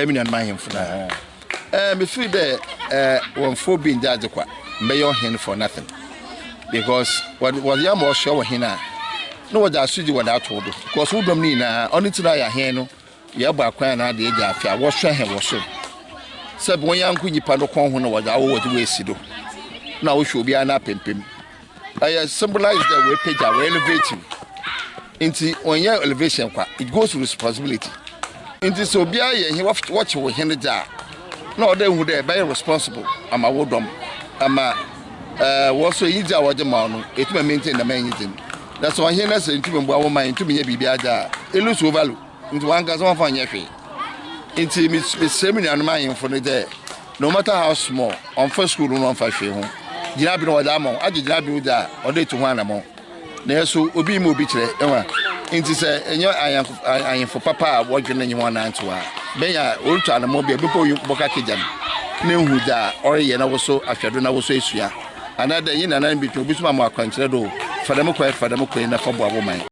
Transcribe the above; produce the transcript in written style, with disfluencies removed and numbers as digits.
Me nuanom ahemfo no a, eh, me feel dɛ eh, wɔmfa obi nngye adze kwa, mbɛyɛ ɔhen for nothing. Because wɔdze ama ɔsoa wɔ hen a, na wɔdze asodzi wɔdze ato wo do. Because wo dɔm no nyinaa, ɔno ntsi na ɔyɛ ahen no, yɛbɔ akwan anaa de egya afe a, wɔsoa hɛn wɔ sor. Sɛ wɔn yanko nyimpa no kɔn ho na wɔdze awo wɔdze wo esi do, na wohwɛ obiara n'apempem. Ɛyɛ symbolize dɛ woepagya, wo elevate wo. Ntsi ɔnnyɛ elevation kwa, it goes with responsibility. Ntsi sɛ obiara yɛ hen, wɔkye wo hen dze a, nna ɔwɔ dɛ ehu dɛ ebɛyɛ responsible ama wo dɔm, ama wɔ so enyidzi a wɔdze ma wo no, etum a maintain dɛm enyidzi no. Na sɛ ɔhen na sɛ nntum mmboa wo man, nntum nnyɛ biribiara dze a, e lose wo value. Ntsi wankasa wɔmmfa wo nnyɛ hwee. Ntsi meserɛ mo nuanom ahemfo no dɛ, no matter how small, ɔmmfa skuul no ɔmmfa hwee ho, gyinabew no wɔdze ama wo, agye gyinabew dze a, ɔwɔ dɛ etu ho anamɔn. Nanso obi mma obi kyerɛ, ehu a. Ntsi sɛ enye ahemfo papa a wɔdwen nye hɔn nantsew a, bɛnya orutu anamɔn bi a, ebɛpɛ oyi bɔkɔ akɛgya no na ehu dza ɔreyɛ na wo so ahwɛ do na wo so esua. Anaadɛ enye nananom bi twe, obi so ma mo akwankyerɛ do, fa dɛm kwan yi, fa dɛm kwan yi na fa boa wo man.